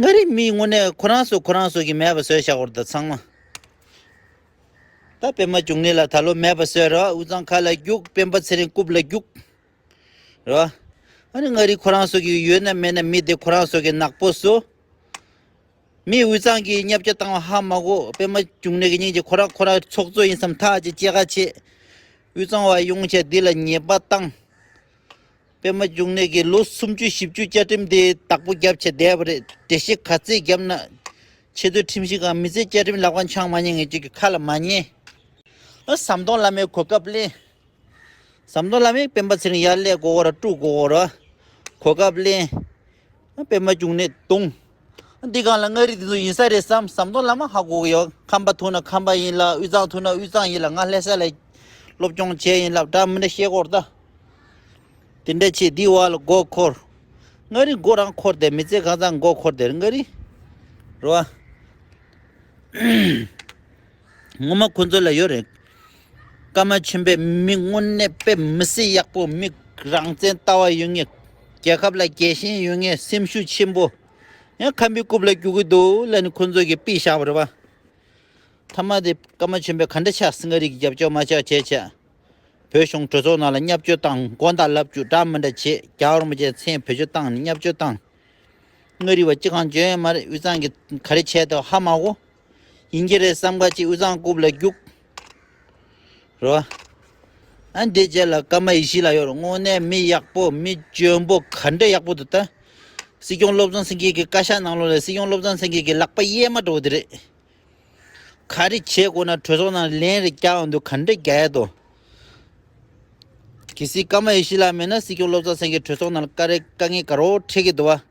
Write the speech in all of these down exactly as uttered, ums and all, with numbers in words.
ང་རི་མི་དངོས་གནས་ཁོ་རང་ཚོ་ཁོ་རང་ཚོ་གི་མེད་པ་བཟོས་བཞག་པ་རེད་ད་ཚང་མ། ད་པད་མ་འབྱུང་གནས་ལ་ད་ལོ་མེད་པ་བཟོས་རོགས། དབུས་གཙང་ཁ་ལ་རྒྱུག། སྤེན་པ་ཚེ་རིང་རྐུབ་ལ་རྒྱུག་རོགས། ཨ་ནི་ང་རི་ཁོ་རང་ཚོ་གི་ཡོད་ན་མེད་ན་མི་དེ་ཁོ་རང་ཚོ་གི་ནག་པོ་བཟོ། མི་དབུས་གཙང་གི་བརྙས་བཅོས་བཏང་བ་ཧ་མ་གོ། པད་མ་འབྱུང་གནས་ཀྱི་སྙིང་རྗེ་ཁོ་རང་ཁོ་རང་ཚོགས་གཙོ་ཡིན་བསམ་ཐག་ཅིག་སྐྱེ་ཁ་ཆེ། དབུས་གཙང་བ་ཡོང་བྱས་འདི་ལ་ཉེས་པ་བཏང་། པད་མ་འབྱུང་གནས་ཀྱིས་ལོ་སུམ་ཅུ་བཞི་བཅུ་བཅའ་ཁྲིམས་དེ་བདག་པོ་བརྒྱབ་བྱས་བསྡད་པ་རེད། འགྲེལ་བཤད་ག་ཚད་བརྒྱབ་ན། ཆེས་མཐོའི་ཁྲིམས་ཞིབ་ཁང་མི་ཚེ་བཅའ་ཁྲིམས་ལག་པ་འཆང་མ་ཉན་མཁན་གཅིག་གི་ཁ་ལ་མ་ཉན། ཨ་ཟམ་གདོང་བླ་མའི་གོ་སྐབས་ལེན། ཟམ་གདོང་བླ་མས་སྤེན་པ་ཚེ་རིང་ཡར་སླེབས་དགོས་ར་དཀྲུག་དགོས་ར། གོ་སྐབས་ལེན། པད་མ་འབྱུང་གནས་བརྡུང་། འདི་སྒང་ལ་མངའ་རིས་འདི་ཚོ་ཡིན་ས་རེད་བསམ། ཟམ་གདོང་བླ་མ་ཧ་གོ་གི་ཡོད། ཁམས་པ་ཐུག་ན་ཁམས་པ་ཡིན་ལ། དབུས་གཙང་ཐུག་ན་དབུས་གཙང་ཡིན་ལ། ང་ལྷ་ས་ལ་སློབ་སྦྱོང་བྱས་ཡིན་ལབ་འདྲ་མི་འདྲ་བཤད་དགོས་རེད་ད། དེ་འདྲ་བྱས་འདི་བ་ལ་མགོ་འཁོར། མངའ་རིས་མགོ་རང་འཁོར་དེ་མི་ཚེ་གང་ཚང་མགོ་འཁོར་དེ་རེད་མངའ་རིས། རེད་བ། ངོ་མ་ཁོ་ཚོ་ལ་ཡོད་རེད། ཀརྨ་ཆོས་འཕེལ་མི་དངོས་གནས་དཔེ་མི་སྲིད་ཡག་པོ། མི་རང་བཙན་ལྟ་བ་ཡོད་མཁན། རྒྱལ་ཁབ་ལ་རྒྱལ་ཞེན་ཡོད་མཁན། སེམས་ཤུགས་ཆེན་པོ། ཡང་ཁམས་པའི་རྐུབ་ལ་རྒྱུག་གི་འདུག་ལབ་ནས་ཁོ་ཚོ་གིས་ཕུད་བཞག་པ་རེད་བ། མཐའ་མ་དེ་ཀརྨ་ཆོས་འཕེལ་ག་འདྲ་ཆགས། མངའ་རིས་ཀྱི་རྒྱབ་སྐྱོར་མ་ཆགས་བྱས་བྱས། བོད་གཞུང་གྲོས་ཚོགས་ནང་ལ་བརྙས་བཅོས་བཏང་། མགོ་འདར་ལབ་བཅུག་འདྲ་མི་འདྲ་བྱས། རྒྱལ་བ་རིན་པོ་ཆེའི་མཚན་བེད་སྤྱོད་བཏང་ནས་བརྙས་བཅོས་བཏང་། མངའ་རིས་པ་སྤྱི་ཁང་འཇོན་ཡོད་མ་རེད། དབུས་གཙང་གི་ག་རེ་བྱས་འདུག་ཧ་མ་གོ། ཡིན་གྱི་རེད་བསམ་ག་ཅིག་དབུས་གཙང་རྐུབ་ལ་རྒྱུག་རོ། ཨ་འདི་རྗེས་ལ་ཀརྨ་ཡེ་ཤེས་ལགས་ཡོད་རེད། དངོས་གནས་མི་ཡག་པོ། མི་འཇོན་པོ། ག་འདྲ་ཡག་པོ་འདུག་ད། སྲིད་སྐྱོང་བློ་བཟང་སེང་གེ་གི་བཀའ་ཤག་ནང་ལོགས་ལ་སྲིད་སྐྱོང་བློ་བཟང་སེང་གེ་གི་ལག་པ་གཡས་མ་འགྲོ་གི་དེ་རེད། ག་རེ་བྱེད་དགོས་ན་གྲོས་ཚོགས་ནང་ལན་རེ་རྒྱག་ཡོང་དུས་ག་འདྲ་རྒྱག་ཡ་དོ། གལ་སྲིད་ཀརྨ་ཡེ་ཤེས་ལགས་མེད་ན་སྲིད་སྐྱོང་བློ་བཟང་སེང་གེ་གྲོས་ཚོགས་ནང་ལ་དཀའ་རེ་དཀའ་ངལ་དགའ་རོགས་འཕྲད་ཀྱི་འདུག་བ།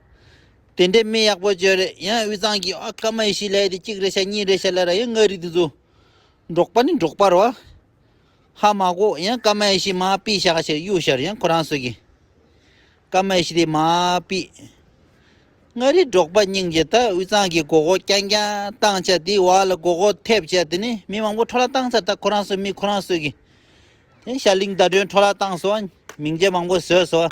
དེ་འདྲའི་མི་ཡག་པོ་བྱོས་རེད། ཡང་དབུས་གཙང་གི་ཨ་ཀརྨ་ཡེ་ཤེས་ལབ་ཡ་དེ་གཅིག་རེད་ཤག་གཉིས་རེད་ཤག་ལབ་ར། ཡང་མངའ་རིས་དེ་ཚོ་འབྲོག་པ་ནི་འབྲོག་པ་རེད་བ། ཧ་མ་གོ། ཡང་ཀརྨ་ཡེ་ཤེས་མར་ཕུད་བཞག་ཤག་གཡུག་ཤག་ཡང་ཁོ་རང་ཚོ་གི་ཀརྨ་ཡེ་ཤེས་དེ་མར་ཕུད། མངའ་རིས་འབྲོག་པ་སྙིང་རྗེ། ད་དབུས་གཙང་གི་མགོ་སྐོར་རྐྱང་རྐྱང་བཏང་བྱས། དེའི་བར་ལ་མགོ་སྐོར་ཐེབས་བྱས། དེ་ནི་མི་མང་པོ་འཕྲོ་བརླག་བཏང་ཚར། ད་ཁོ་རང་ཚོའི་མི་ཁོ་རང་ཚོ་གི། དེ་ཤར་གླིང་ཟླ་སྒྲོན་འཕྲོ་བརླག་བཏང་སོང་། མིང་རྗེས་མང་པོ་བཟོས་སོང་།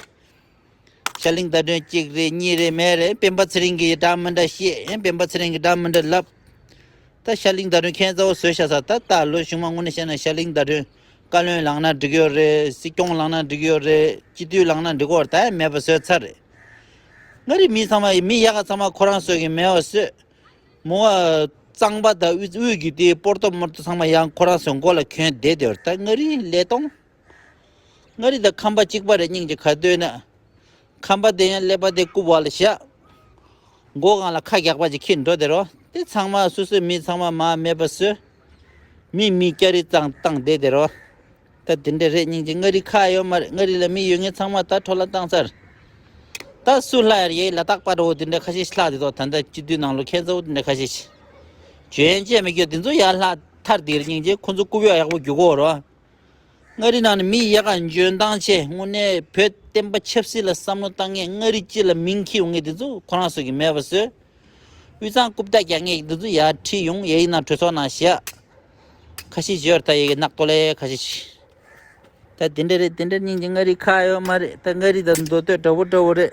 ཤར་གླིང་ཟླ་སྒྲོན་གཅིག་རེད། གཉིས་རེད། མེད་རེད། སྤེན་པ་ཚེ་རིང་གིས་འདྲ་མི་འདྲ་བཤད། ཡང་སྤེན་པ་ཚེ་རིང་གིས་འདྲ་མི་འདྲ་ལབ། ད་ཤར་གླིང་ཟླ་སྒྲོན་ཁྱད་མཚར་པོ་བཟོས་བཞག་ས། ད་ད་ལོ་གཞུག་མ་དངོས་གནས་བཤད་ན་ཤར་གླིང་ཟླ་སྒྲོན་བཀའ་བློན་ལངས་ན་འགྲིག་གི་ཡོད་རེད། སྲིད་སྐྱོང་ལངས་ན་འགྲིག་གི་ཡོད་རེད། སྤྱི་འཐུས་ལངས་ན་འགྲིག་གི་ཡོད་རེད། ད་ཡང་མེད་པ་བཟོས་ཚར་རེད། མངའ་རིས་མི་ཚང་མ་མི་ཡག་ག་ཚང་མ་ཁོ་རང་ཚོ་གི་མེད་པ་བཟོས། མོ་བ་གཙང་པ་དང་དབུས་དབུས་ཀྱི་དེ་སྤོར་ཏོ་མོར་ཏོ་ཚང་མ་ཡང་ཁོ་རང་ཚོའི་མགོ་ལ་གྱོན་བསྡད་དེ་ཡོད་རེད། ད་མངའ་རིས་ལས་སྟོང་། མངའ་རིས་དང་ཁམས་པ་གཅིག་པ་རེད། སྙིང་རྗེ་ག་དུས་ན། ཁམས་པ་དེ་ཡང་ཀླད་པ་དེ་རྐུབ་བ་ལ་བཞག་མགོ་སྒང་ལ་ཁ་རྒྱག་པ་ཅིག་འཁྱེར་འགྲོ་དེ་རོ། དེ་ཚང་མ་སོ་སོའི་མི་ཚང་མ་མར་མེད་པ་བཟོས། མི་མི་སྐྱ་རིས་གཙང་བཏང་བསྡད་དེ་རོ། ད་དེ་འདྲ་རེད། སྙིང་རྗེ། མངའ་རིས་ཁག་ཡོད་མ་རེད། མངའ་རིས་ལ་མི་ཡོད་མཁན་ཚང་མ་ད་འཕྲོ་བརླག་བཏང་ཚར། ད་སུ་ལྷག་ཡར་ཡའི་ལ་དྭགས་པ་འདྲ་བོ་དེ་འདྲ་ཁ་ཤས་ཤིག་ལྷག་དེ་ཐོག་ད་ལྟ་སྤྱི་འཐུས་ནང་ལོགས་ཁྱད་མཚར་པོ་དེ་འདྲ་ཁ་ཤས་ཤིག་འཇོན་ཆེ་མི་སྐྱོ་དེ་ཚོ་ཡར་ལྷག་ཐར་དེ་རེད། སྙིང་རྗེ། ཁོ་ཚོ་རྐུབ་གཡོག་ཡག་པོ་རྒྱུག་གོ་རོ། མངའ་རིས་ནང་ནས་མི་ཡག་ག་འཇོན་ཐང་ཆེ། དངོས་གནས་བོད་བསྟན་པ་ཆབ་སྲིད་ལ་བསམ་བློ་བཏང་མཁན། མངའ་རིས་སྤྱི་ལ་མིང་འཁྱེར་ཡོང་མཁན་དེ་ཚོ་ཁོ་རང་ཚོ་གིས་མེད་པ་བཟོས། དབུས་གཙང་རྐུབ་སྟེགས་རྒྱག་མཁན་དེ་ཚོ་ཡར་ཁྲིད་ཡོང་། ཡ་ཡིག་ནང་གྲོས་ཚོགས་ནང་བཞག་ཁ་ཤས་ཡོད་རེད། ད་ཡ་གི་ནག་ཏོ་ལེ་ཁ་ཤས་ཤིག་ད་དེ་འདྲ་རེད། དེ་འདྲ་སྙིང་རྗེ། མངའ་རིས་ཁག་ཡོད་མ་རེད། ད་མངའ་རིས་དང་མདོ་སྟོད་འདྲ་བོ་འདྲ་བོ་རེད།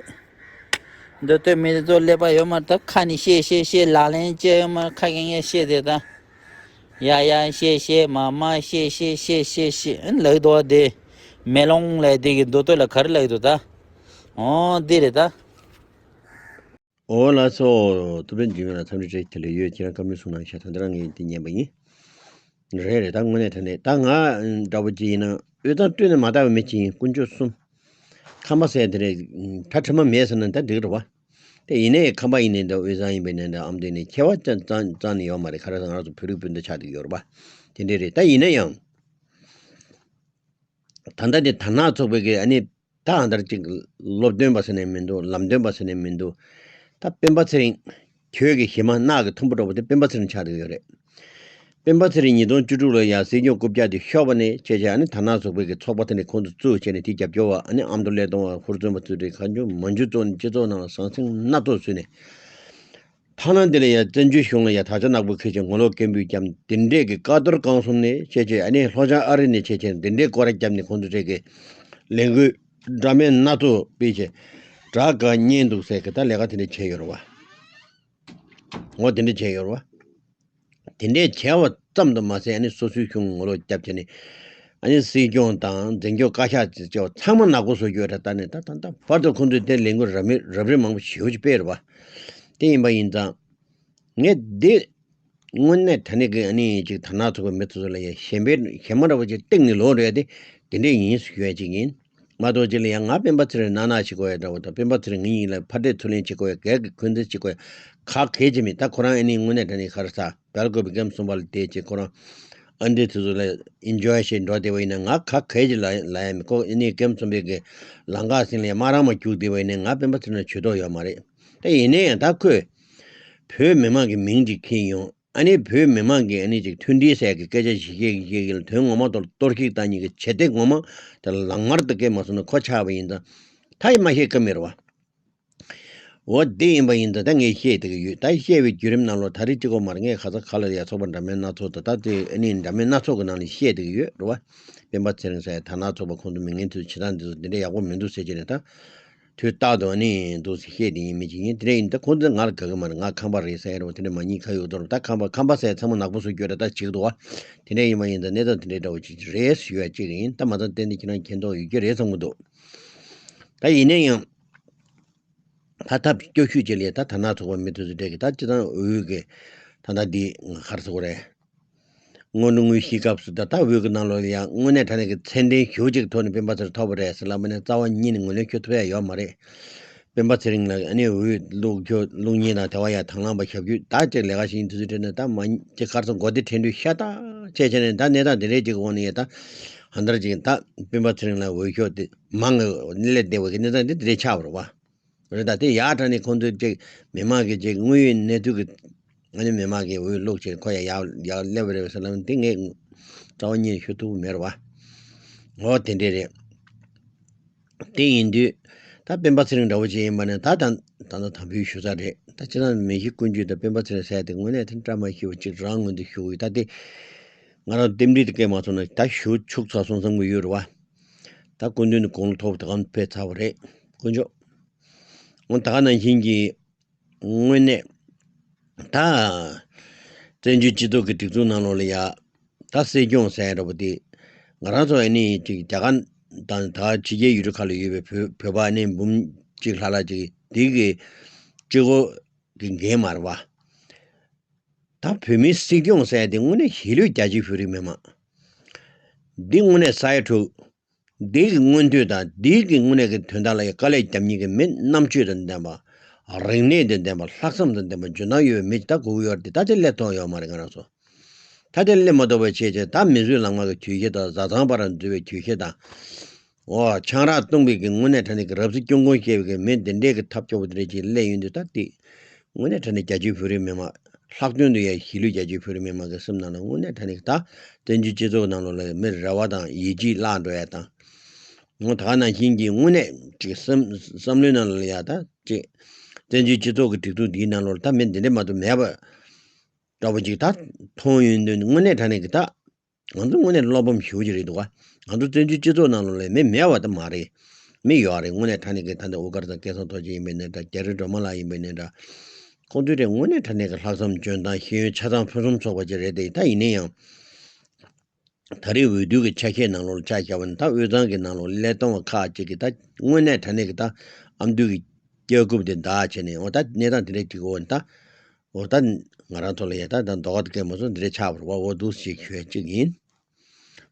མདོ་སྟོད་མི་དེ་ཚོ་ཀླད་པ་ཡོད་མ་རེད། ད་ཁ་ནས་བཤད་བཤད་བཤད། ལག་ལེན་བྱས་ཡོད་མ་རེད། ཁ་གིས་ངས་བཤད་དེ་ད། ཡ་ཡ་བཤད་བཤད། མ་མ་བཤད་བཤད་བཤད་བཤད་བཤད། ཨ་ནི་ལབ་ཀྱི་འདུག་བ། དེ་མེ་ལོང་ལབ་དེ་གི་མདོ་སྟོད་ལ་ག་རེ་ལབ་ཀྱི་འདུག་ད། ཨོ་འདི་རེད་ད། ཨོ་ལགས་སོ། ཐུབ་བསྟན་འཇིགས་མེད་ལགས་འཚམས་འདྲི་བཀྲ་ཤིས་བདེ་ལེགས་ཡོད། ཁྱེད་རང་བཀའ་མོལ་གསུང་གནང་ཤག་ད་ལྟ་རང་ངས་འདི་ཉན་པ་ཡིན། རེད་རེད། ད་དངོས་གནས་དྲང་གནས་ད་ང་འདྲ་པོ་ཅིག་ཡིན་ན་དབུས་གཙང་སྤྲོས་ནས་མ་བཏང་བའི་མི་གཅིག་ཡིན། དཀོན་མཆོག་གསུམ། ཁམས་པ་ཟེར་དེ་རེད། ད་དྲི་མ་མེད་ཟེར་ན་ད་འགྲིག་རེད་བ། དེ་ཡིན་ནའི་ཁམས་པ་ཡིན་ནའི་འདྲ། དབུས་གཙང་ཡིན་པའི་ནའི་འདྲ། ཨ་མདོ་ཡིན་ནའི་ཁྱད་པར་ཅང་ཙང་ཙང་ནས་ཡོད་མ་རེད། ག་རེ་ཟེར་ང་རང་ཚོ་བོད་རིགས་སྤུན་ཟླ་ཆགས་བསྡད་ཡོད་རེད་པ། དེ་འདྲས་རེད། ད་ཡིན་ན་ཡང་། ད་ལྟ་དེ་དར་ནག་ཚོགས་པའི་གི་ཨ་ནི་ད་ཨ་འདར་ཅིག་སློབ་སྟོན་པ་ཟེར་ནས་མི་འདུག་ལམ་སྟོན་པ་ཟེར་ནས་མི་འདུག་ད་སྤེན་པ་ཚེ་རིང་། གྱོད་ཀྱི་གཞི་མ་ནག་གི་ཐུམ་པ་འདྲ་པོ་དེ་སྤེན་པ་ཚེ་རིང་ཆགས་བསྡད་ཡོད་རེད། སྤེན་པ་ཚེ་རིང་ཉིས་སྟོང་བཅུ་དྲུག་ལ་ཡ་སྲིད་སྐྱོང་རྐུབ་བཀྱག་དེ་ཤོར་བ་ནས་བྱས་བྱས་ཨ་ནི་དར་ནག་ཚོགས་པའི་གི་ཚོགས་པ་དེ་ནས་ཁོང་ཚོ་བཙུགས་བྱས་ནས་དེ་རྒྱབ་སྐྱོར་བ་ཨ་ནི་ཨ་མདོ་ཀླད་སྟོང་བ་ཧུར་བརྩོན་པ་ཚོ་རེད། གང་བྱུང་མང་བྱུང་བཙུགས་ནས་སྤྱི་ཚོགས་ནང་ལ་ཟང་ཟིང་སྣ་ཚོགས་བཟོས་ནས། ཐ་ན་འདི་ལ་ཡ་བཙན་བྱོལ་གཞུང་ལ་ཡ་དར་ལྕོག་ནག་པོ་འཁྱེར་བྱས་ངོ་ལོག་སྐད་འབོད་བརྒྱབ་ནས་དེ་འདྲས་ཀྱི་བཀའ་གཏོར་གང་གསུམ་ནས་བྱས་བྱས་ཨ་ནི་ལྷོ་བྱང་ཨ་རི་ནས་བྱས་བྱས་དེ་འདྲས་སྐོར་ར་བརྒྱབ་ནས་ཁོང་ཚོ་གྲས་ཀྱི་ལས་འགུལ་འདྲ་མིན་སྣ་ཚོགས་སྤེལ་བྱས་དྲག་ག་གཉེན་འདུག་ཟེར་གི་ད་ལས་ཀ་དེ་འདྲས་བྱས་ཡོད་རེད་བ། འོ་དེ་འདྲ་བྱས་ཡོད་རེད་བ། དེ་འདྲས་བྱས་པ་ཙམ་དུ་མ་ཟད། ཨ་ནི་སོ་སོའི་གཞུང་ངོ་ལོག་རྒྱབ་བྱས་ནས། ཨ་ནི་སྲིད་སྐྱོང་དང་འཛིན་སྐྱོང་བཀའ་ཤག་ཅེས་བྱ་བ་ཚང་མ་ནག་པོ་བཟོ་རྒྱུ་རེད། ད་ནས་ད་ད་ད་བར་དུ་ཁོང་ཚོས་དེ་ལས་འགུལ་རབ་མི་རབ་རིབ་མང་པོ་ཞེ་པོ་ཅིག་སྤེལ་རེད་བ། དེ་ཡིན་པ་ཡིན་ཙང་། ངས་འདི་དངོས་གནས་དྲང་གནས་ཀྱི་ཨ་ནི་ཅིག་དར་ནག་ཚོགས་པའི་མི་ཚོ་ཚོ་ལ་ཡང་ཞེན་པའི་ཞེན་མ་འདྲ་བོ་ཅིག་གཏིང་ནས་ལོག་འགྲོ་ཡ་དེ་དེ་འདྲས་ཡིན་ཞུ་ཡ་ཅིག་ཡིན། མ་གཏོགས་ཅིག་ལ་ཡང་ང་སྤེན་པ་ཚེ་རིང་ནག་ནག་བྱེད་དགོས་ཡ་འདྲ་བོ་དང་། སྤེན་པ་ཚེ་རིང་ངའི་ཡིན་ལ་ཕར་འདྲེ་ཚུར་ལེན་བྱེད་དགོས་ཡ། སྒེར་གྱི་འཁོན་འཛིན་བྱེད་དགོས་ཡ་ག་གེ་ཅིག་མེད། ད་ཁོ་རང་ཨ་ནི་དངོས་གནས་དྲང་གནས་ག་རེ་ཟ་སྦེལ་ཀོབ་པའི་ཀེམ་གསུམ་པ་ལ་བསྡད་ཅིག་ཁོ་རང་ཨ་འདྲེ་དེ་ཚོ་ལ་ཨིན་ཇོའི་བྱས་འགྲོ་བསྡད་པ་ཡིན་ན། ང་ག་གེ་ཅིག་ལ་ལ་ཡ་མེད། ཁོ་ཨ་ནི་ཀེམ་གསུམ་པའི་གི་ལམ་ཁ་ཟིན་ལ་ཡ་མ་རང་མ་རྒྱུག་བསྡད་པ་ཡིན་ན། ང་སྤེན་པ་ཚེ་རིང་ལ་ཇུས་གཏོགས་ཡོད་མ་རེད། ད་ཡིན་ན་ཡང་ད་ཁོས་བོད་མི་མང་གི་མིང་ཅིག་འཁྱེར་ཡོང་། ཨ་ནི་བོད་མི་མང་གིས་ཨ་ནི་ཅིག་མཐུན་སྒྲིལ་ཟེར་གི་སྐད་ཆ་ཞིག་བཤད་ཀྱི་བཤད་ཀྱི་ལ། དོན་ངོ་མ་ཐོག་ལ་གཏོར་བཤིག་བཏང་མཁན་གྱི་བྱེད་གཏེ་ངོ་མ་དེ་ལ་ལག་དམར་དུ་བཀལ་མ་སོང་ན་ཁོ་ཆགས་པ་ཡིན་ཙང་། ད་ཡིན་མ་ཤེས་ཀ་མེད་རེད་བ། འོ་དེ་ཡིན་པ་ཡིན་ཙང་ད་ངས་བཤད་བསྡད་ཀྱི་ཡོད། ད་བཤད་པའི་བརྒྱུད་རིམ་ནང་ལོགས་ད་རེས་གཅིག་པོ་མ་རེད། ངས་ཁ་ས་ཁ་ལ་ཡ་ཚོགས་པ་འདྲ་མིན་སྣ་ཚོགས་དང་། ད་དེ་ཨ་ནི་འདྲ་མིན་སྣ་ཚོགས་ཀྱི་ནང་ལ་བཤད་བསྡད་ཀྱི་ཡོད་རེད་བ། སྤེན་པ་ཚེ་རིང་ཟེར་ཡ་དར་ནག་ཚོགས་པ་ཁོང་ཚོ་མི་ངན་དེ་ཚོ་བྱེད་སྟངས་དེ་ཚོ་དེ་འདྲ་ཡག་པོ་མི་འདུག་ཟེར་གྱི་ནས། ད་དུས་རྟག་ཏུ་ཨ་ནི་འདུག་སེ་བཤད་དེ་ཡིན་མིན་ཅིག་ཡིན། དེ་འདྲ་ཡིན། ད་ཁོང་ཚོ་ང་ལ་དགའ་གི་མ་རེད། ང་ཁམས་པ་རེད་ཟེར་ཡ་རེད་བ། དེ་འདྲ་མ་ཉེས་ཁ་ཡོད་དོ་རེད། ད་ཁམས་པ་ཁམས་པ་ཟེར་ཚང་མ་ནག་པོ་བཟོ་རྒྱུ་རེད། ད་བྱེད་ཀྱི་འདུག་བ། དེ་འདྲ་ཡིན་པ་ཡིན་ཙང་གནས་སྟངས་དེ་འདྲའི་འདྲ་བོ་ཅིག་རེད་ཞུ་ཡ་གཅིག་ཡིན། ད་མ་ཚད་ཏན་ཏན་ཁྱེད་རང་མཁྱེན་རྟོགས་ཡོད་ཀྱི་རེད་བསམ་གྱི་འདུག་ད་ཡིན་ན་ཡང་། ད་ཐབས་སྐྱོ་ཤོས་ཅིག་ལ་ད་དར་ནག་ཚོགས་པ་མི་དེ་ཚོ་འདྲ་གི་ད་སྤྱི་བཏང་འོས་ཀྱི་ད་ལྟ་འདི་ང་ག་རེ་ཟེར་དགོས་རེད། སྔོན་འགྲོ་དངོས་གཞིའི་སྐབས་སུ་ད་ལྟ་འོས་ཀྱི་ནང་ལོགས་ལ་ཡང་དངོས་གནས་དྲང་གནས་ཀྱི་མཚན་ལྡན་ཞེ་པོ་ཅིག་ཐོག་ནས་སྤེན་པ་ཚེ་རིང་ཐོབ་པ་རེད་ཟེར་ལབ་པ་ནས། རྩ་བ་ཉིད་ནས་ངོས་ལེན་ཞུ་ཐུབ་ཡ་ཡོད་མ་རེད། སྤེན་པ་ཚེ་རིང་ལ་ཨ་ནི་འོས་བླུག་རྒྱུ་བླུག་མཁན་དང་། དེ་བ་ཡ་དང་བླངས་པ་བཞག་རྒྱུ་ད་ཅིག་ལས་ཀ་ཞིག་ཡིན། དུས་ཚོད་སྤྲད་ན་ད་མ་ཅིག་ག་རེ་ཟེར། མགོ་བདེ་དྲན་འདུག་ཤ་སྟག་བྱས་བྱས་ནས། ད་གནས་སྟངས་དེ་འདྲའི་ཅིག་འོག་ནས་ཡ་ད་ཧ་ད་ར་ཅིག་ད་སྤེན་པ་ཚེ་རིང་ལ་འོས་ཤོག་དེ་མང་གི་སླེབས་བསྡད་པ་གི་གནས་སྟངས་དེ་དེ་འདྲའི་ཆགས་པ་རེད་བ། རེད། ད་དེ་ཡག་དྲང་གནས་ཁོང་ཚོས་ཅིག་མི་མང་གི་ཅིག་དངོས་ཡོད་གནས་ཚུལ་གྱི་ཨ་ནི་མི་མང་གིས་འོས་བླུགས་བྱས་ཁོ་ཡ་ཡག་ཡག་སླེབས་པ་རེད་ཟེར་ལབ་ན། དེ་ངས་རྩ་བ་ཉིད་ནས་ཞུ་ཐུབ་ཀྱི་མེད་རེད་བ། འོ་དེ་འདྲས་རེད། དེ་ཡིན་དུས་ད་སྤེན་པ་ཚེ་རིང་འདྲ་བོ་ཅིག་ཡིན་པ་ནི་ད་ད་ད་ད་དམ་འབུལ་ཞུ་ས་རེད། ད་སྤྱིར་བཏང་མི་གཤིས་ཀུན་སྤྱོད་དང་སྤེན་པ་ཚེ་རིང་ཟེར་ཡ་དེ་དངོས་གནས་དེ་བཀྲ་མ་ཤིས་པ་ཅིག་རང་ངོས་ནས་ཞུ་གི་ཡོད། ད་དེ་ང་རང་རྟེན་འབྲེལ་དེ་བཀལ་མ་སོང་ན་ད་ཞུ་ཆུག་ཚར་སོང་བསམ་གྱི་ཡོད་རེད་བ། ད་སྐུ་མདུན་ནས་དགུང་ལོ་མཐོ་པོ་དེ་ག་ཕེབས་ཚར་བ་རེད། དཀོན་མཆོག་འོ་ད་ག་ནང་བཞིན་གྱི་དངོས་གནས་ད་བཙན་བྱོལ་སྤྱི་ཚོགས་ཀྱི་སྒྲིག་འཛུགས་ནང་ལོགས་ལ་ཡ་ད་སྲིད་སྐྱོང་ཟེར་ཡ་འདྲ་པོ་དེ་ང་རང་ཚོ་ཨ་ནི་ཅིག་རྒྱ་གར་དང་ད་ཕྱི་རྒྱལ་ཡུལ་གྲུ་ཁག་ལ་ཡོད་པའི་བོད་བོད་པ་ཨ་ནི་འབུམ་གཅིག་ལྷག་ལྷག་ཅིག་དེ་གི་སྤྱི་ཁོག་གི་འགན་མ་རེད་བ། ད་བོད་མིའི་སྲིད་སྐྱོང་ཟེར་ཡ་དེ་དངོས་གནས་གཞིས་ལུས་རྒྱ་ཆེའི་བོད་རིགས་མི་མང་། འདི་དངོས་གནས་ས་ཡ་དྲུག་འདི་གི་མངོན་འདོད་དང་འདི་གི་དངོས་གནས་ཀྱི་དོན་དག་ལ་ཡང་དཀའ་ལས་རྒྱབ་མཁན་གྱི་མི་རྣམ་དཔྱོད་དང་ལྡན་པ། རིག་གནས་དང་ལྡན་པ། ལྷག་བསམ་དང་ལྡན་པ། འཇོན་ཐང་ཡོད་པའི་མི་ཅིག་ད་དགོས་ཀྱི་ཡོད་རེད་དེ། ད་དེ་སླེབས་ཐུབ་ཡོད་མ་རེད། ང་རང་ཚོ་ད་དེ་སླེབས་མ་ཐུབ་པ་བྱས་བྱས། ད་མི་བཟོས་ལམ་ཁ་གི་གྱོད་གཞི་དང་། བཟའ་ཚང་བར་འཛུལ་བའི་གྱོད་གཞི་དང་། འོ་ཆང་རག་བཏུངས་པའི་གི་དངོས་གནས་དྲང་གནས་ཀྱི་རབ་གསལ་སྐྱོན་ཀུན་བཤད་པའི་གི་མི་འདི་འདྲའི་གི་ཐབས་སྐྱོ་པོ་འདི་འདྲ་ཅིག་སླེབས་ཡོང་དུས། ད་དེ་དངོས་གནས་དྲང་གནས་རྒྱ་ཆེའི་བོད་རིགས་མི་མང་། ལྷག་དོན་དུ་ཡང་གཞིས་ལུས་རྒྱ་ཆེའི་བོད་རིགས་མི་མང་གི་སེམས་ནང་ལ་དངོས་གནས་དྲང་གནས་ཀྱི་ད་བཙན་བྱོལ་སྤྱི་ཚོགས་ནང་ལོགས་ལ་མི་རེ་བ་དང་ཡིད་ཆེས་བརླག་འགྲོ་ཡ་དང་། འོ་ད་ག་ནང་བཞིན་གྱི་དངོས་གནས་ཅིག་བསམ་བསམ་བློའི་ནང་ལ་ཡ་ད་ཅིག་བཙན་བྱོལ་སྤྱི་ཚོགས་ཀྱི་སྒྲིག་འཛུགས་འདིའི་ནང་ལོགས་ལ་ད་མི་འདི་འདྲ་མ་གཏོགས་མེད་པ་འདྲ་པོ་ཅིག་ད་མཐོང་ཡོང་དུས། དངོས་གནས་དྲང་གནས་ཀྱི་ད་ང་ཚོ་དངོས་གནས་བློ་ཕམ་ཞེ་པོ་ཅིག་རེད་འདུག་ག་ང་ཚོ་བཙན་བྱོལ་སྤྱི་ཚོགས་ནང་ལོགས་ལ་མི་མེད་པ་ད་མ་རེད། མི་ཡོད་རེད། དངོས་གནས་དྲང་གནས་ཀྱི་ད་ལྟ་དབུ་དཀར་དང་སྐལ་བཟང་རྡོ་རྗེ་ཡིན་པ་ཡིན་ནའི་འདྲ། རྒྱ་རི་སྒྲོལ་མ་ལགས་ཡིན་པ་ཡིན་ནའི་འདྲ། ཁོང་ཚོའི་གྲས་དངོས་གནས་དྲང་གནས་ཀྱི་ལྷག་བསམ་འཇོན་ཐང་ཤེས་ཡོན་ཆ་ཚང་ཕུན་སུམ་ཚོགས་པ་ཅིག་རེད་དེ། ད་ཡིན་ན་ཡང་ད་རེས་འོས་བསྡུ་གི་ཆ་ཤས་ནང་ལོགས་ལ་ཆ་བཞག་པ་ན། ད་དབུས་གཙང་གི་ནང་ལོགས་ལ་ལས་གཏོང་བ་ཁག་ཅིག་གིས་ད་དངོས་གནས་དྲང་གནས་ཀྱི་ད་ཨ་མདོ་གི་སྐྱེ་རྒུ་དེ་བདག་བྱས་ནས། འོ་ད་གནས་སྟངས་དེ་འདྲ་ཅིག་འོ་ད། འོ་ད་ང་རང་ཚོ་ལ་ཡ་ད་ད་ལྡོག་ཁ་དེ་སྐད་མ་སོང་འདི་འདྲ་ཆགས་པ་རེད་བ། འོ་འདུག་ཞིག་ཞུ་ཡ་གཅིག་ཡིན།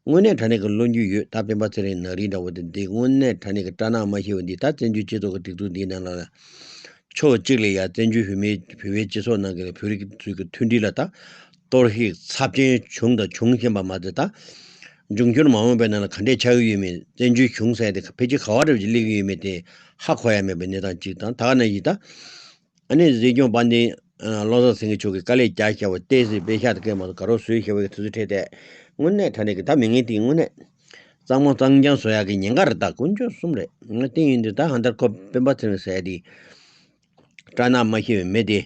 དངོས་གནས་དྲང་གནས་ཀྱི་བློ་འགྱོད་ཡོད། ད་སྤེན་པ་ཚེ་རིང་ནག་རིལ་འདྲ་བོ་དེ་འདི་དངོས་གནས་དྲང་གནས་ཀྱི་སྐྲག་སྣང་མ་ཤེས་པ་འདི། ད་བཙན་བྱོལ་སྤྱི་ཚོགས་ཀྱི་སྒྲིག་འཛུགས་འདིའི་ནང་ལ་ཕྱོགས་གཅིག་ལ་ཡ་བཙན་བྱོལ་བོད་མིའི་བོད་པའི་སྤྱི་ཚོགས་ནང་གི་བོད་རིགས་ཚོའི་གི་མཐུན་སྒྲིལ་ལ་ད་གཏོར་བཤིག་ཚབས་ཆེན་བྱུང་དང་འབྱུང་བཞིན་པ་མ་ཟད། ད་འབྱུང་འགྱུར་མ་འོངས་པའི་ནང་ལ་ག་འདྲས་ཆགས་ཀྱི་ཡོད་མེད། བཙན་བྱོལ་གཞུང་ཟེར་དེ་ཕལ་ཆེར་ག་བ་འདྲ་བོ་ཅིག་སླེབས་ཀྱི་ཡོད་མེད་དེ་ཧ་གོ་ཡ་མེད་པའི་གནས་སྟངས་གཅིག་དང་། ད་ག་ནང་བཞིན་ད་ཨ་ནི་སྲིད་སྐྱོང་དཔལ་ལྡན་ཨ་བློ་བཟང་སེང་གེ་མཆོག་གིས་དཀའ་ལས་རྒྱག་བཞག་པ་ཏོག་ཙམ་པེ་ཤག་དང་སྐད་མ་གཏོགས་ག་རེ་བཟོས་བཞག་པའི་དུས་ཚོད་འཕྲད་དེ། དངོས་གནས་དྲང་གནས་ཀྱི་ད་མི་ངན་དེ་དངོས་གནས་གཙང་མ་གཙང་རྐྱང་བཟོ་ཡག་གི་ཉེན་ཁ་རེད། ད་དཀོན་མཆོག་གསུམ་རེད། ང་དེ་ཡིན་དུས་ད་ཧ་ད་ཁོ་སྤེན་པ་ཚེ་རིང་ཟེར་ཡ་དེ་སྐྲག་སྣང་མ་ཤེས་པའི་མི་དེ།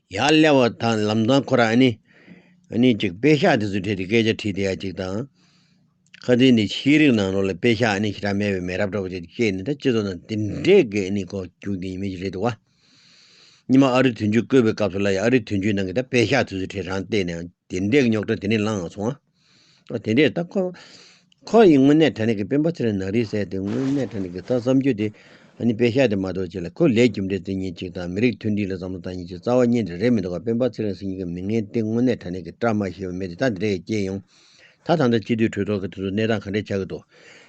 ཡར་སླེབས་པ་དང་ལམ་སང་ཁོ་རང་ཨ་ནི་ཨ་ནི་ཅིག་པེ་ཤག་དེ་ཚོ་བྲིས་ཏེ་སྐད་ཆ་དྲིས་བསྡད་ཡ་ཅིག་དང་། ཁ་སང་ནས་ཤེས་རིག་ནང་ལོགས་ལ་པེ་ཤག་ཨ་ནི་ཞེ་དྲག་མེད་པའི་མེད་རབས་འདྲ་བོ་ཅིག་བཤད་ནས། ད་སྤྱི་ཚོགས་ནང་དེ་འདྲས་ཀྱི་ཨ་ནི་ཁོ་རྒྱུགས་དེ་ཡིན་མིན་ཞིག་རེད་འདུག་བ། ཉི་མ་ཨ་རི་དོན་གཅོད་བསྐོས་པའི་སྐབས་སུ་ལ་ཡང་ཨ་རི་དོན་གཅོད་ནང་གི་ད་པད་ཤག་དེ་ཚོ་གྲས་རང་བལྟས་ནས་དེ་འདྲས་ཀྱི་རྙོག་དྲ་དེ་ནས་ལངས་སོང་ཨ། ཨོ་དེ་འདྲས་ད་ཁོ་ཁོ་ཡི་དངོས་གནས་དྲང་གནས་ཀྱི་སྤེན་པ་ཚེ་རིང་ནག་རིལ་ཟེར་དེ་དངོས་གནས་དྲང་གནས་ཀྱི་ད་བསམ་རྒྱུ་དེ་ཨ་ནི་པད་ཤག་དེ་མ་གཏོགས་ཅི་ལ་ཁོ་ལས་རྒྱུ་འབྲས་རྩི་མཁན་ཅིག་དང་མི་རིགས་མཐུན་སྒྲིལ་ལ་བསམ་བློ་བཏང་མཁན་ཅིག་རྩ་བ་ཉིད་ནས་རེད་མི་འདུག་ག་སྤེན་པ་ཚེ་རིང་ཟེར་མཁན་གྱི་མི་ངན་དེ་དངོས་གནས་དྲང་གནས་ཀྱི་བཀྲ་མ་ཤིས་པ་མེད་དེ་ད་འདི་འདྲས་སྐྱེས་ཡོང་། ད་ད་ལྟ་སྤྱི་འཐུས་གྲོས་ཚོགས་ཀྱི་དུས་ཚོད་གནས་སྟངས་ག་འདྲས་ཆགས་ཀྱི་འདུག་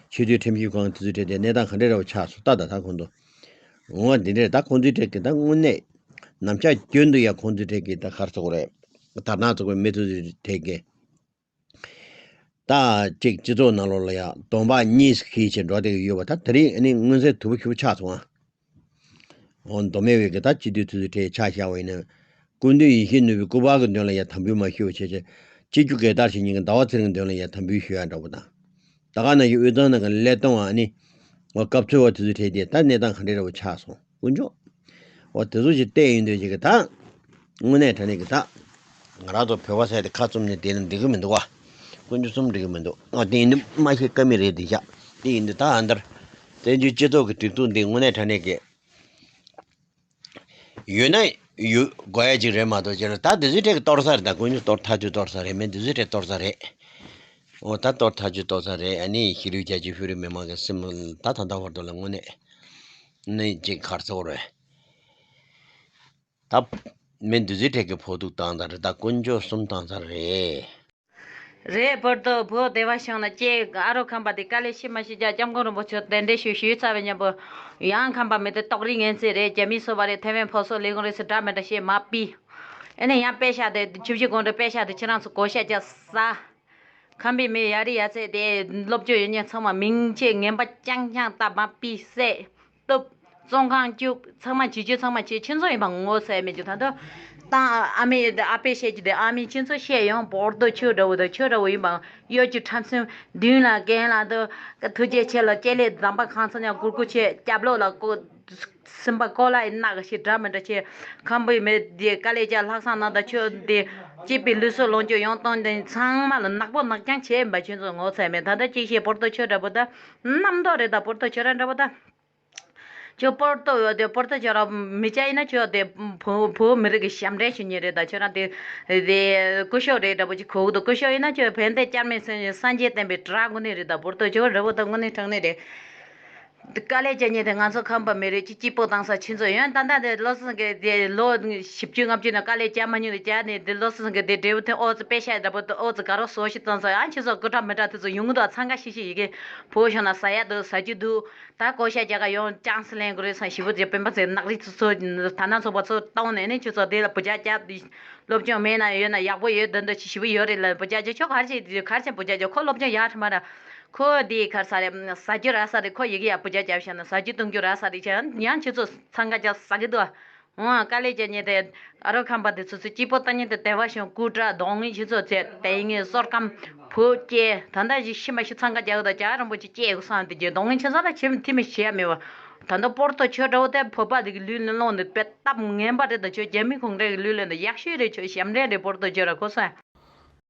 ཆེས་མཐོའི་ཁྲིམས་ཞིབ་ཁང་གི་དུས་ཚོད་དེ་གནས་སྟངས་ག་འདྲས་འདྲ་བོ་ཆགས་སོང་ད་ད་ད་ཁོང་ཚོ། འོ་འདི་འདྲས་ད་ཁོང་ཚོའི་གྲས་ཀྱི་ད་དངོས་གནས་ནམ་ཞག་རྒྱུན་དུ་ཡང་ཁོང་ཚོའི་གྲས་ཀྱི་ད་ག་རེ་ཟེར་དགོས་རེད། དར་ནག་ཚོགས་པའི་མི་ཚོའི་གྲས་ཀྱི་ད་ཅིག་སྤྱི་ཚོགས་ནང་ལོགས་ལ་ཡང་གདོང་པ་གཉིས་སུ་འཁེལ་བྱས་འགྲོ་བསྡད་ཀྱི་ཡོད་པ་ད་དེ་རིང་ཨ་ནི་མངོན་གསལ་དོད་པོ་ཞེ་པོ་ཆགས་སོང་ཨ། འོ་མདོ་སྨད་པའི་གི་ད་སྤྱི་འཐུས་ཚོའི་གྲས་ཆ་བཞག་པ་ཡིན་ན། སྐུ་མདུན་ཡིད་བཞིན་ནོར་བུའི་སྐུ་པར་གྱི་མདུན་ལ་ཡང་དམ་འབུལ་མ་ཞུས་པ་བྱས་བྱས། སྤྱི་རྒྱུ་སྒེར་བདག་བྱེད་མཁན་གྱི་ཟླ་བ་ཚེ་རིང་མདུན་ལ་ཡང་དམ་འབུལ་ཞུ་ཡ་འདྲ་པོ་དང་། ད་ག་ནང་བཞིན་དབུས་གཙང་ནང་གི་ཀླད་སྟོང་བ་ནི། འོ་སྐབས་འཚོལ་བ་དེ་ཚོའི་གྲས་དེ་ད་གནས་སྟངས་ག་འདྲས་འདྲ་པོ་ཆགས་སོང་དཀོན་མཆོག་འོ་དེ་ཚོ་ཞིག་བལྟས་ཡོང་དུས་ཅིག་གི་ད། དངོས་གནས་དྲང་གནས་ཀྱི་ད། ང་རང་ཚོ་བོད་པ་ཟེར་དེ་ཁ་བཙུམ་ནས་བསྡད་ན་འགྲིག་གི་མི་འདུག་བ། དཀོན་མཆོག་གསུམ་འགྲིག་གི་མི་འདུག་ཨ་དེ་ཡིན་དུས་མ་ཤེས་ཀ་མེད་རེད་དེ་བཞག་དེ་ཡིན་དུས་ད་ཨ་འདར། བཙན་བྱོལ་སྤྱི་ཚོགས་ཀྱི་སྒྲིག་འཛུགས་འདི་དངོས་གནས་དྲང་གནས་ཀྱི། ཡོད་ན་ཡོད་དགོས་ཡ་ཅིག་རེད་མ་གཏོགས་ཅི་ལ་ད་དེ་ཚོའི་གྲས་ཀྱི་གཏོར་ས་རེད། ད་དཀོན་མཆོག་གཏོར་ཐག་ཆོད་གཏོར་ས་རེད། མི་འདི་ཚོའི་གྲས་གཏོར་ས་རེད། འོ་ད་གཏོར་ཐག་ཆོད་གཏོར་ས་རེད། ཨ་ནི་ཤེས་རིག་རྒྱ་ཆེ་ཤོས་རིགས་མི་མང་གི་སེམས་ད་ད་ལྟ་བར་དུ་ལ་དངོས་གནས་ནི་ཅིག་གར་ཚོར་རེད། ད་མི་འདི་ཚོའི་གྲས་ཀྱི་ཕོག་ཐུག་བཏང་ས་རེད། ད་དཀོན་མཆོག་གསུམ་བཏང་ས་རེད། རེད། བོད་དུ་བོད་བདེ་བ་བྱུང་ན་ཅེས་ཨ་རོ་ཁམས་པ་དེ་དཀའ་ལས་ཤི་མ་ཤི་ཅག་སྐྱབས་མགོན་རིན་པོ་ཆེ་གདན་འདྲེན་ཞུ་ཞུས་ཚར་བའི་མཉམ་པོ། ཡང་ཁམས་པ་མི་དེ་ཏོག་རིགས་ངན་ཚད་རེད། རྒྱ་མིའི་སོ་པ་རེད། ཐེ་ཝན་ཕོ་སོ་ལས་ཁུངས་རེད་ཟེར་འདྲ་མི་འདྲ་བཤད་མ་པི། ཨེ་ནས་ཡང་པད་ཤག་དེ་ཆུ་བཞི་སྒང་དྲུག་པད་ཤག་དེ་ཁྱེད་རང་ཚོ་བགོ་བཤའ་རྒྱག་ས། ཁམས་པའི་མི་ཡ་རི་ཡ་ཚད་དེ་སློབ་སྦྱོང་ཡོད་མཁན་ཚང་མ་མིང་ཆད་ངན་པ་རྐྱང་རྐྱང་བཏབ་མ་པི་བསད། གཏུབ། བཙོན་ཁང་བཅུག་ཚང་མ་བྱེད་རྒྱུ་ཚང་མ་བྱེད། ཁྱེད་ཚོ་ཡིན་པ་ངོ་ཚ་མེད་ཀྱི་ད་དུང་། ཏང་ཨ་མེས་ཨ་ཕས་བཤད་ཀྱི་དེ་ཨ་མེས་ཁྱེད་ཚོ་བཤད་ཡོང་བོར་དོ་ཆོས་འདྲ་བོ་དང་ཆོས་འདྲ་བོ་ཡིན་པ་གཡོ་སྒྱུ་ཁྲམ་གསུམ་མདུན་ལ་རྒན་ལ་དུ་ཐུགས་རྗེ་ཆེ་ལ་ལྕེ་ལེ་འཛམ་པ་གང་ཚང་ཡང་གུར་གུར་ཆེ་སྐྱབས་ལོག་ལ་ཀོ་སེམས་པ་ཀོ་ལ་ཡིན་ནག་ཞེ་འདྲ་མི་འདྲ་ཆེ་ཁམས་པའི་མི་དེ་དཀའ་ལས་བརྒྱབ་ལྷག་བསམ་རྣམ་དག་ཆོས་དེ་སྐྱིད་པའི་ལུས་སྲོག་ལོངས་སྤྱོད་ཡོང་སྟངས་དེ་ཚང་མ་ལ་ནག་པོ་ནག་རྐྱང་བྱས་ཡིན་པ་ཁྱེད་ཚོ་ངོ་ཚ་མེད། ད་ལྟ་ཅིག་བཤད་བོར་དོ་ཆོས་འདྲ་བོ་ད་རྣམ་རྟོག་རེད། ད་བོར་དོ་ཆོས་ར་འདྲ་བོ་ད། ཁྱོད་པོར་ཏོ་ཡོད་དེ་པོར་ཏོ་ཁྱོད་རང་མི་བྱ་ཡིན་ན་ཁྱོད་དེ་བོ་བོ་མི་རིགས་ཀྱི་ཞབས་འདྲེན་ཞུ་མཁན་རེད། ད་ཁྱོད་རང་དེ་དེ་སྐུ་ཞབས་རེད་འདྲ་པོ་ཅིག་གོ་གི་འདུག་སྐུ་ཞབས་ཡིན་ན་ཁྱོད་བན་དེ་བསྐྱར་མེད་སངས་རྒྱས་བསྟན་པའི་དྲག་དངོས་གནས་རེད། ད་པོར་ཏོ་ཁྱོད་རི་བོ་ད་དངོས་གནས་དྲང་གནས་རེད། དཀའ་ལས་བྱ་མཁན་དེ་ང་ཚོ་ཁམས་པ་མི་རིགས་ཀྱི་སྐྱིད་པོ་བཏང་ས་ཁྱེད་ཚོ་ཡོད། ད་ལྟ་དེ་བློ་བཟང་གི་དེ་ལོ་བཞི་བཅུ་ལྔ་བཅུ་ནས་དཀའ་ལས་བྱ་མ་མྱོང་དེ་བྱ་ནས་དེ་བློ་བཟང་གི་དེ་འབྲས་བུ་དེ་ཨོ་ཙི་པད་ཤག་འདྲ་པོ་དེ་ཨོ་ཙི་ག་རོ་སོ་ཞིག་བཏང་ས་ཨ་ཁྱེད་ཚོ་སྐུ་དྲག་མི་དྲག་དེ་ཚོ་ཡོང་གི་འདུག་ཚང་ཀ་ཤི་ཤི་ཡི་གེ་བོ་བྱུང་ན་ཟ་ཡ་འདུག་ཟ་རྒྱུ་འདུག་ད་བགོ་བཤའ་རྒྱག་ག་ཡོང་ཅང་སི་ལེན་དགོས་རེད་བསམ། ཞི་བོ་དེ་སྤེན་པ་ཚེ་ནག་རིགས་ཚོ་ཚོ་ད་ན་ཚོགས་པ་ཚོ་བཏང་ནས་ནི་ཁྱོད་ཚོ་དེ་ལ་བུ་ཇག་རྒྱབ་སློབ་སྦྱོང་མེད་ན་ཡོད་ན་ཡག་པོ་ཡོད་འདི་འདྲ་ཞི་བོ་ཡོད་རེད་ལ་བུ་ཇག་རྒྱབ་ཁྱོད་ག་རེ་བྱེད་ག་རེ་བྱེད་བུ་ཇག་རྒྱབ་ཁོ་སློབ་སྦྱོང་ཡག་ཧྲ་མ་ར་ཁོ་དེ་ག་རེ་ཟ་རེད་ཟ་རྒྱུ་ར་ས་རེད། ཁོ་ཡི་གེ་ཡག་བུ་ཇག་རྒྱབ་བྱས་ན་ཟ་རྒྱུ་བཏུང་རྒྱུ་ར་ས་རེད་བྱས་ཡང་ཁྱོད་ཚོ་འཚང་ཁ་རྒྱག་ཟ་གི་འདུག་འོང་དཀའ་ལས་བྱེད་མཁན་དེ་ཨ་རོ་ཁམས་པ་དེ་ཚོ་ཚོ་སྐྱིད་པོ་བཏང་མཁན་དེ་དེ་བ་ཞིང་སྐུ་དྲག་གདོང་ངན་ཁྱེད་ཚོ་ཚེ་དེ་ངན་སོར་ཁམས་བུ་སྐྱེ་ད་ལྟ་ཞིག་ཤི་མ་ཤི་འཚང་ཁ་རྒྱག་གི་ད་རྒྱ་རིན་པོ་ཆེ་སྐྱེ་གི་སང་དེ་རྒྱུ་གདོང་ངན་ཁྱེད་ཚོ་ལ་ཁྱིམ་ཐི་མི་བྱེད་ཡ་མེད་བ། ད་ལྟ་པོར་ཏོ་ཆོས་འདྲ་བོ་དེ་བོད་པ་དེ་གི་ལུས་ལ་སློང་ནས་དཔེ་སྟབས་ངན་པ་རེད། ད་ཁྱོད་རྒྱ་མི་ཁོང་འདྲ་གི་ལུས་ལ་འདི་ཡག་ཤོས་རེད། ཁྱོད་ཞབས་འདྲེན་རེད་པོར་ཏོ་ཆོས་ར་གོ་སོང་།